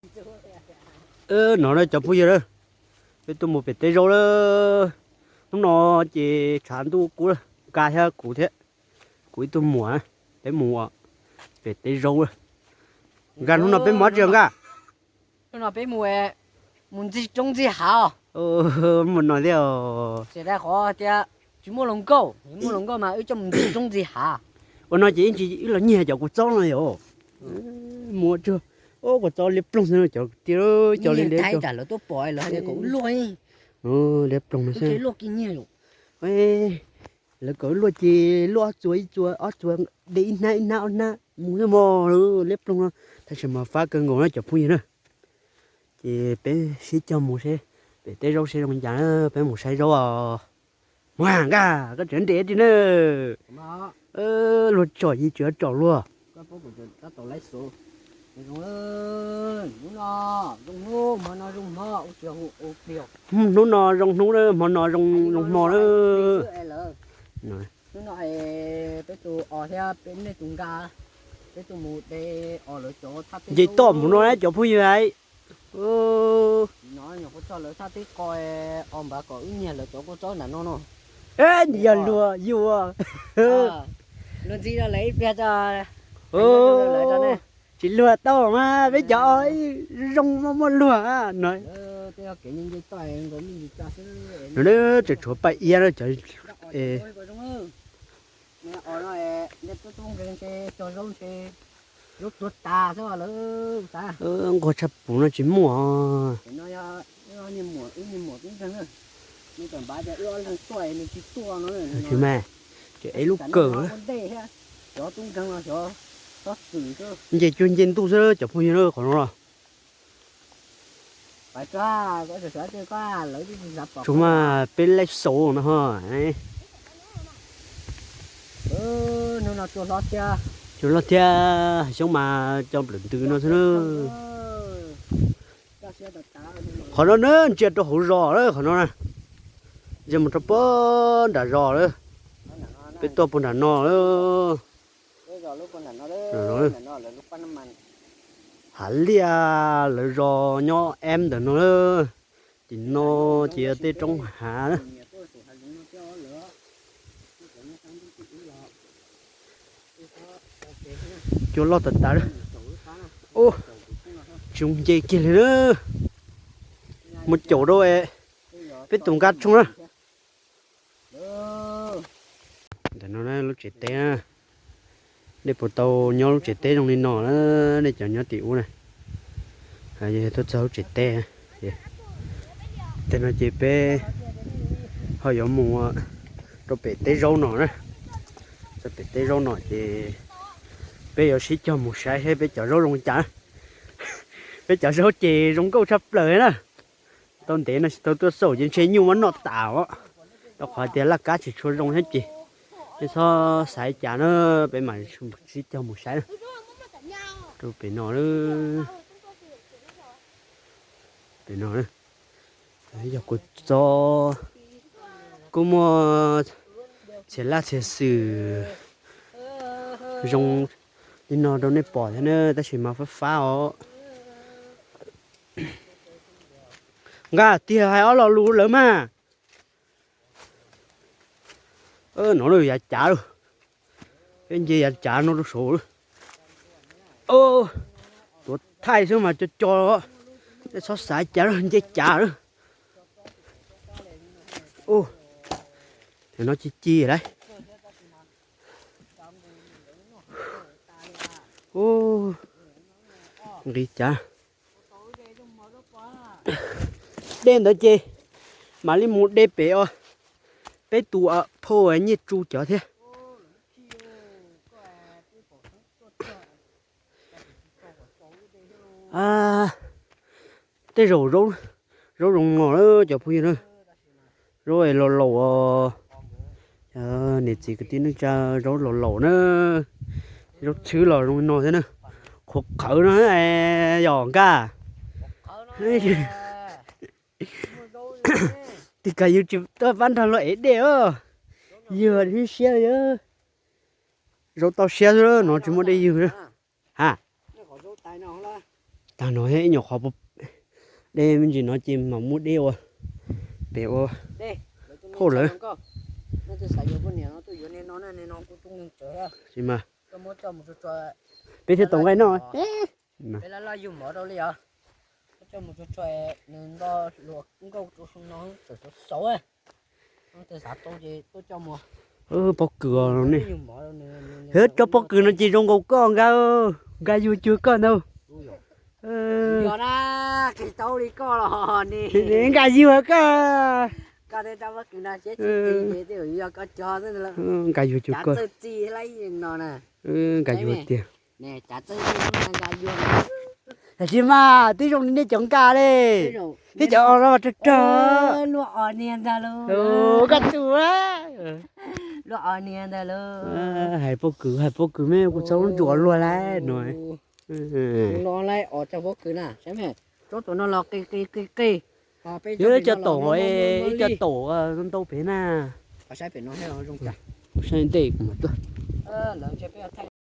No na cov phooj ywg na, peb tuaj mus pem teb zaub lawm. Hnub no ces tshav ntuj kub lawm, Nkaj thiab kuv thiab kuv ib tug muam, peb mus pem teb zaub lawm. Nkaj, hnub no peb mus dab tsi Nkaj? Hnub no peb mus, mus ntxig roob ntxig hav. Mus no thiab. Tsis dai qhov tias tsis muaj hluas nkauj, muaj hluas nkauj mas wb coj mus ntxig roob ntxig hav. Ua no ces ib ntsis wb los nyiag cov kua txob no yom. Mus tsuag, kua txob liab ploog xwb cov tiag, cov liab liab ploog. Lawv tuaj pom lawv hais tias kom wb luaj, liab ploog no xwb. Lawv kom wb luaj ces luaj ob txuas ib txuas ob txuas, de ib hnab ib hnab ob hnab mus xwb mog. Liab ploog no tab sis mas fab kawg nkaus na cov phooj ywg na. Ces peb sib cog mus seb pem teb zaub seb zoo li cas na, peb mus saib zaub os. Muag Nkaj, koj tseem nres ris na. Luag tsom yus tseem tsom luag. Hnub no zoo hnub na, hmo no zoo zoo hmo na. Nce toj mus no cov phooj ywg hais. Yog luag yus. Tsis luag tau mas peb cov o zoo muaj muaj luag no. Tseem tshuav paj iab na cov. Nquag tshaj puv no tsis muaj. Tsis mas, ces ev lub kawm. Nce cuag nce ntuj xwb cov phooj ywg na qhov no los. Tsuas mas peb laij xaus no ho. Cua loj thiab, xyoob mas coj nplawm ntws no xwb na. Qhov no na ntsia rau hauv zos lawm qhov no na. Ntsia mus rau puag nram zos lawm. Peb tuaj puag nram no lawm. Hav liaj lawv zos nyob eb ntawm no lawm. Tim no ces yog tej roob hav. Cua loj tas tas lawm. Tsis zoo nce kiag li na. Muab caum rau peb tus Nkaj tshooj na. Ntawm no lub tsev teb na. Nej puas tau nyob lub tsev teb zoo li no na, nej cov nyob tim ub na? Yog tuaj txog lub tsev teb, tej no ces peb ho yuav mus rau pem teb zaub no na. Txog pem teb zaub no ces peb yuav sib cog mus saib seb peb cov zaub zoo li cas. Peb cov zaub ces zoo nkauj tshaj plaws na. Tau ntev no tsis tau tuaj xauj ces ntshe nyuj muab noj tas os. Rau qhov tias laj kab tsis tshua zoo thiab ces nej txhob xav li cas na, peb mam sib cog mus saib na. Rau pem no, pem no yog kua txob, kuj muaj txhia laj txhia xwm zoo li no rau nej pom thiab na, tab sis mas fab fab os. Nkaj, tiag hais ob lo lus lawm mas. No lawm yav cav lawm. Peb nce yav cav no rau saud lawm. Tuav thaij xwb mas co co, nej txhob xav cav lawm, nce cav lawm. Ub, no ci ci lawm. Ub, nqis cav. Dej ntawd ces mam li mus de pem os. Peb tus phauj Nyiaj Tsu cov thiab. Tej zaum zaub zoo no lawm cov phooj ywg na. Zaub laus laus os. Niam txiv kwv tij neej tsa, zaub laus laus na. Zaub txhwb los zoo no thiab na. Qhuav qhawv no yog Nkaj. Tis kas yus tsis tuaj pab nrog luag ev dej os. Yus siab, zaub tau siab xwb no tsis muaj dej ywg. Ha, Tag no ib nyuag qhov deb me ntsis no ces mam muab deb ua pem ua phauj lawv. Tsis mas peb thiaj tau nqaij noj. Pob kws os ne. Cov pob kws no ces zoo nkaus koj nkawd, nkag yug cuag koj ntag. Nkag yug koj. Nkag yug cuag koj. Nkag yug tiag. Tab sis mas twb zoo li nej cov nkag li, thiab cov os no mas rog rog. Koj tus hais pob kws, hais pob kws me kuv txhob ntuas luag lawm no. Yuav cov taum, ib cov taum ntau pem na. Saib ntej kuv mam tuaj.